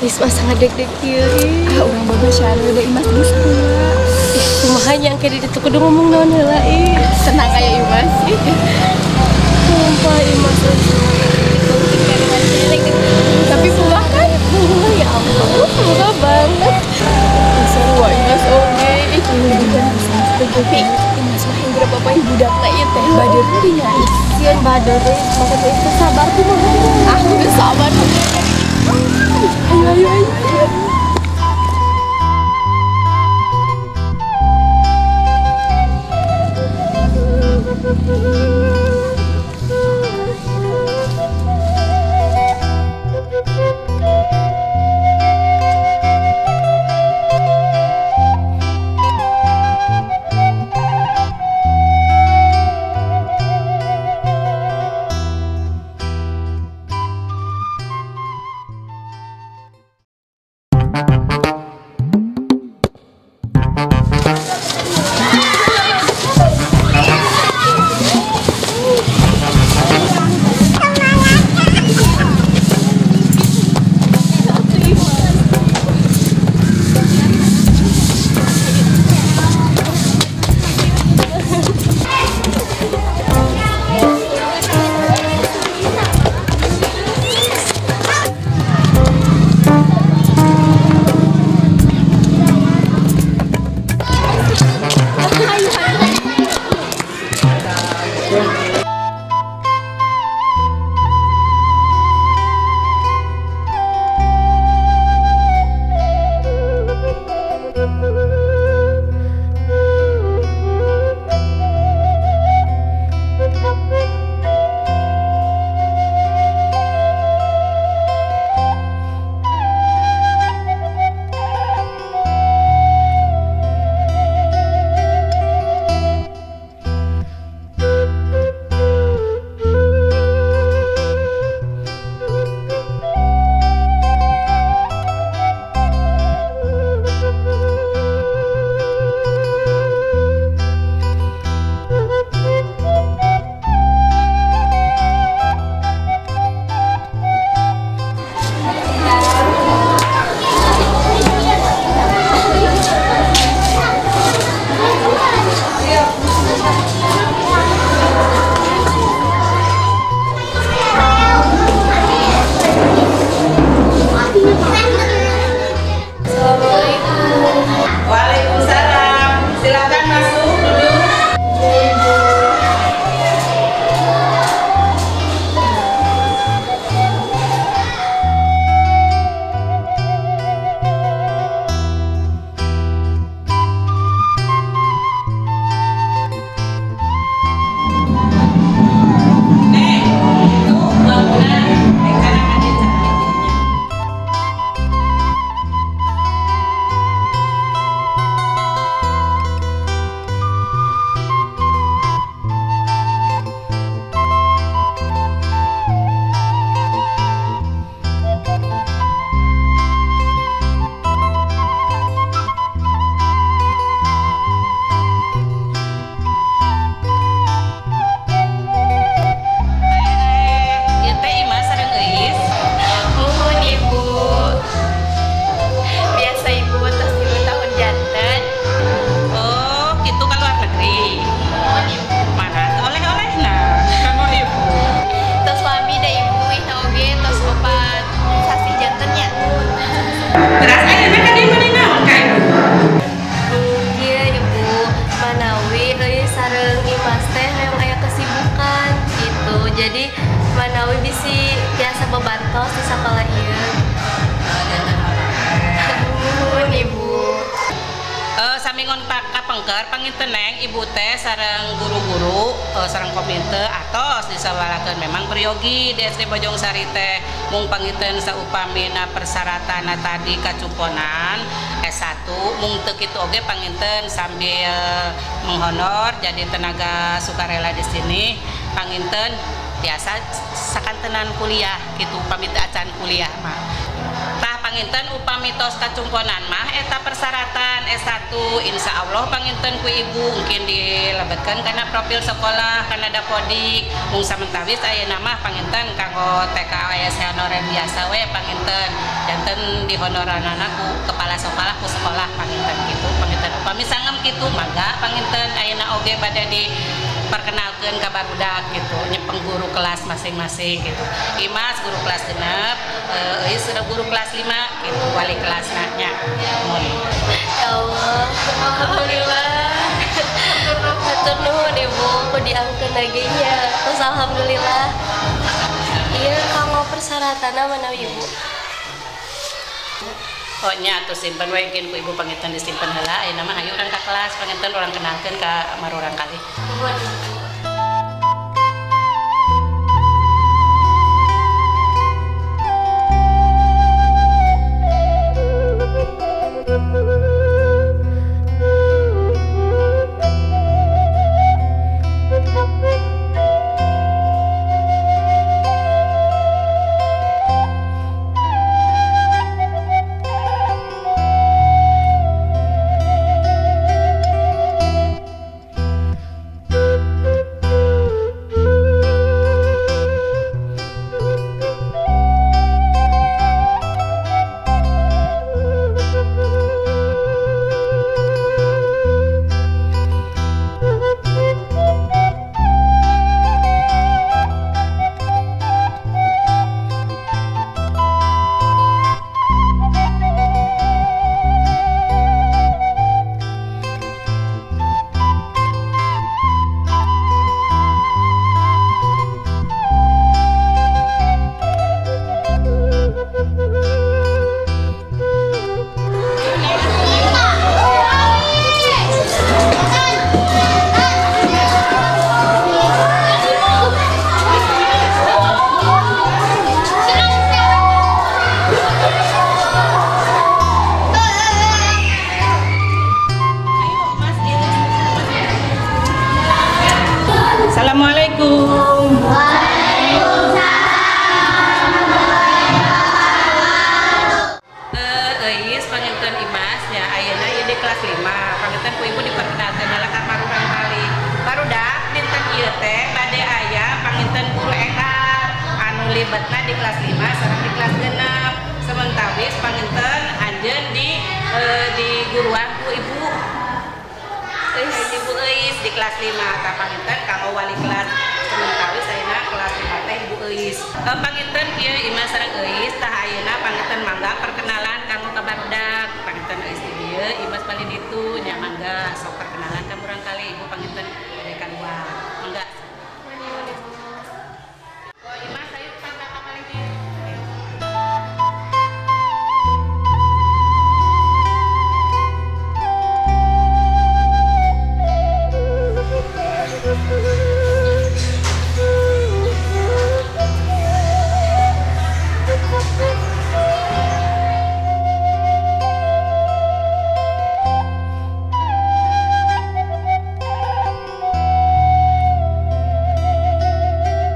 Geus masa ngadeg-deg kieu. Ah, urang boga syareu da Imas geus tua. Ih, kumaha nya engke di ditu kudu ngomong naon heula ih. Tenang aya Imas. Sumpah Imas tapi buah kan? Buah ya Allah, buah banget. Seru Imas oge. Tapi Imas mah yang berapa poin budak teh ieu teh bader teh nya. Sieun bader teh, makanya itu sabar tuh mah. Ah, geus sabar. Ayo ayo ayo. Jadi manawi bisi biasa bebantos di sekolah ieu. Nuhun Ibu. Sami ngontak kapengker panginten Neng Ibu teh sareng guru-guru sareng komite atos disawalakeun memang peryogi di SD Bojongsari teh mung panginten saupamina persyaratanna tadi kacumponan S1 mung teu kitu oge panginten sambil menghonor jadi tenaga sukarela di sini panginten biasa sakantenan kuliah gitu pamit acan kuliah mah. Tah Panginten upami tos kacumponan mah eta persyaratan S1 insya Allah panginten ku ibu mungkin dilebetkeun kana profil sekolah kana dapodik mung samentawis ayeuna mah panginten kanggo TK AS honorer biasa we panginten janten dihonoranana ku kepala sekolah ku sekolah panginten kitu panginten upami sangem kitu mangga panginten ayeuna oge bade diperkenalkeun ka barudak gitu nyepeng guru kelas masing-masing gitu. Imas guru kelas 6, Euis sudah guru kelas 5 gitu wali kelasna nya. Ya Allah, alhamdulillah. Hatur nuhun Ibu ku diangkeun lagi nya. Terus alhamdulillah. Ieu kanggo persyaratanna manawi Ibu. Oh nya atuh simpen we engkin ku ibu panginten disimpen heula ayeuna mah hayu urang ka kelas panginten urang kenalkeun ka marurang kali. Nuhun. Assalamualaikum. Waalaikumsalam. Euis panginten Imas nya ayeuna ieu di kelas 5. Panginten ku ibu diperkenalkeun heula ka marurang kali. Barudak dinten ieu teh bade aya panginten guru ekar anu libetna di kelas 5 sareng di kelas 6. Sementawis panginten anjeun di guruan ku ibu. Ibu Euis di kelas 5 tah panginten kanggo wali kelas sementawis ayeuna kelas 5 teh Ibu Euis. Panginten kieu Imas sareng Euis tah ayeuna panginten mangga perkenalan kanggo ka barudak. Panginten Euis di dieu, Imas palih ditu nya mangga sok perkenalan ka murang kali Ibu panginten bade kaluar. Mangga. Oh Imas ayo pangga ka palih dieu.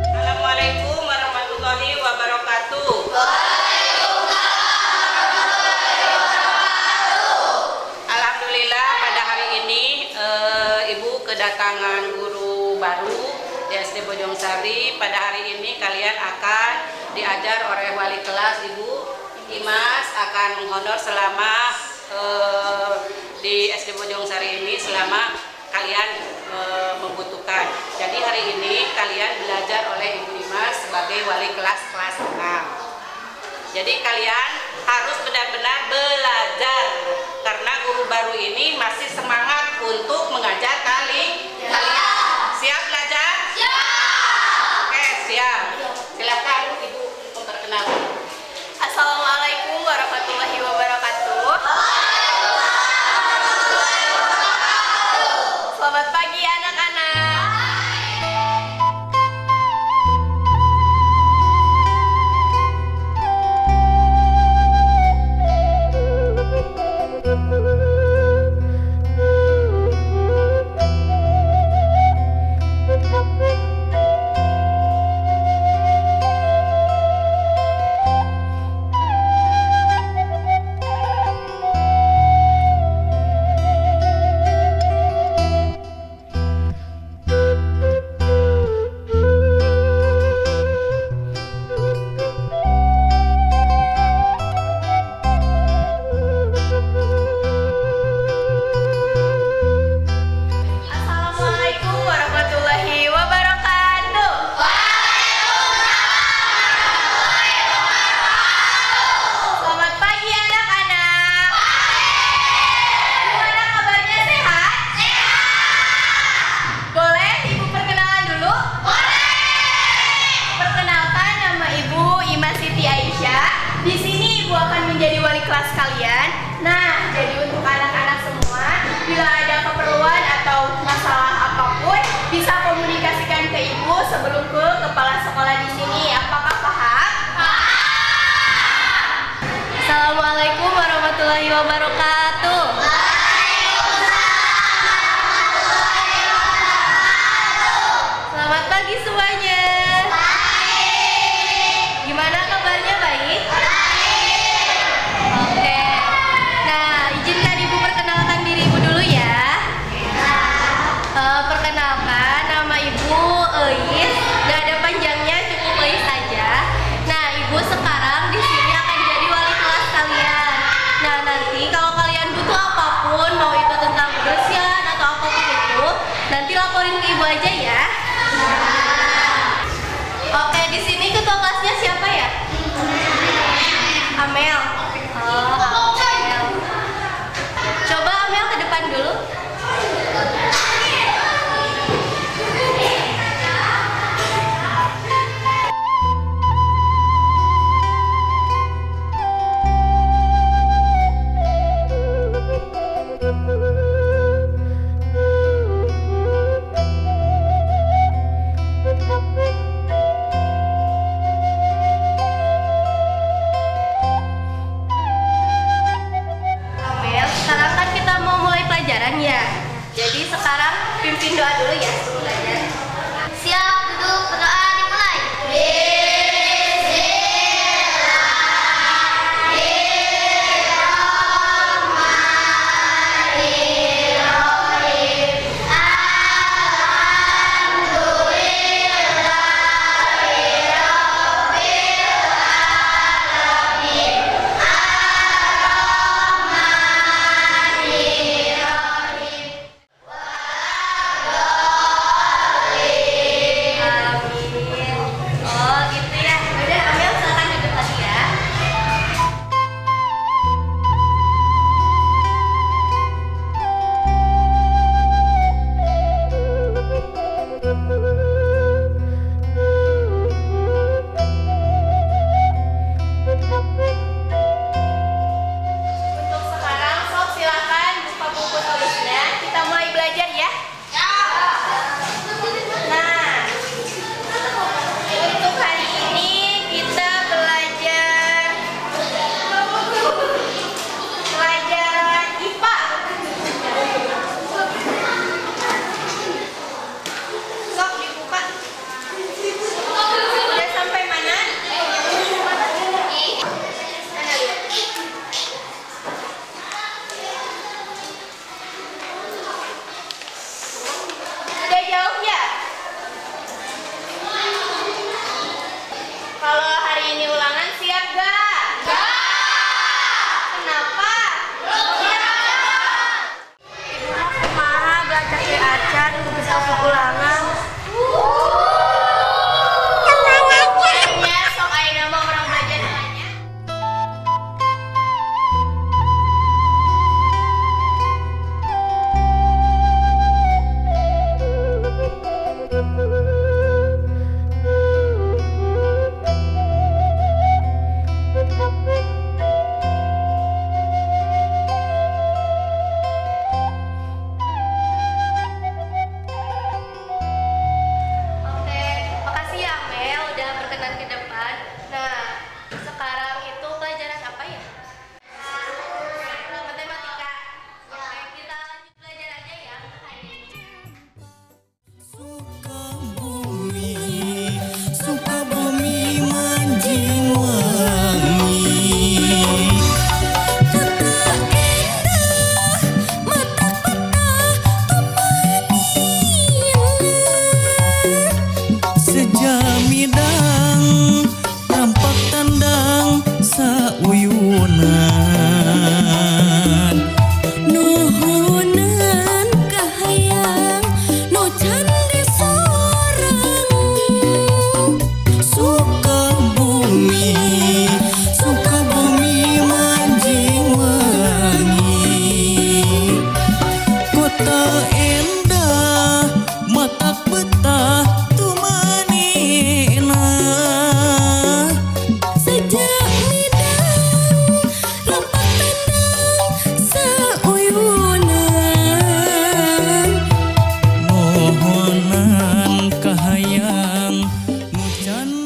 Assalamualaikum warahmatullahi wabarakatuh. Alhamdulillah pada hari ini Ibu kedatangan guru baru di SD Bojongsari. Pada hari ini kalian akan diajar oleh wali kelas Ibu Imas akan menghonor selama di SD Bojongsari ini selama kalian membutuhkan. Jadi hari ini kalian belajar oleh Ibu Imas sebagai wali kelas kelas 6. Jadi kalian harus benar-benar belajar karena guru baru ini masih semangat untuk mengajar kalian. Siap belajar? Siap. Oke, siap. Silakan Ibu memperkenalkan. Assalamualaikum warahmatullahi wabarakatuh. Selamat pagi anak-anak. Wabarakatuh. Waalaikumsalam warahmatullahi wabarakatuh. Selamat pagi semuanya. Baik. Gimana kabarnya, baik? Baik. Oke. Nah, izinkan Ibu perkenalkan diri Ibu dulu ya. Perkenalkan, nama Ibu Eis. Gak ada panjangnya, cukup Eis aja. Nah, Ibu sekarang di sini akan jadi wali kelas kalian. Nah, nanti kalau kalian butuh apapun, mau itu tentang kebersihan atau apapun itu, nanti laporin ke Ibu aja ya. Oke, di sini ketua kelasnya siapa ya? Amel. Oh, Amel. Coba Amel ke depan dulu. Amel, sekarang kan kita mau mulai pelajaran ya. Jadi sekarang pimpin doa dulu ya sebelum belajar. Siap, duduk, berdoa dimulai. Bismillahirrahmanirrahim. Alhamdulillahirabbil alamin. Arrahmanirrahim. Amin. Oh gitu ya. Udah, Amel silakan duduk lagi ya. Untuk sekarang, sob silakan buka buku tulisnya. Kita mulai belajar ya. Nah, untuk hari ini kita belajar pelajaran IPA. Sok dibuka. Udah sampai mana? Mana lihat? Udah jauh ya? Kalau hari ini ulangan siap gak? Kenapa? Ibu mah kumaha belajar teh acan bisa ulangan. Ya, sok ayeuna mah urang belajar nanya. Oke, makasih ya Mel udah berkenan ke depan. Nah, sekarang itu pelajaran apa ya? Matematika. Oke, kita lanjut belajar aja ya untuk hari ini. Sukabumi, Sukabumi manjing wangi. Kota indah, mata kota tumanina. Sejamidang, tampak tandang sauyunan. Nuhunan kahayang, nu candi sorang. Sukabumi, Sukabumi manjing wangi. Kota endah, matak betah tumanina. Sejak midang, rampak tandang sauyunan. Mohonan kahayang nu can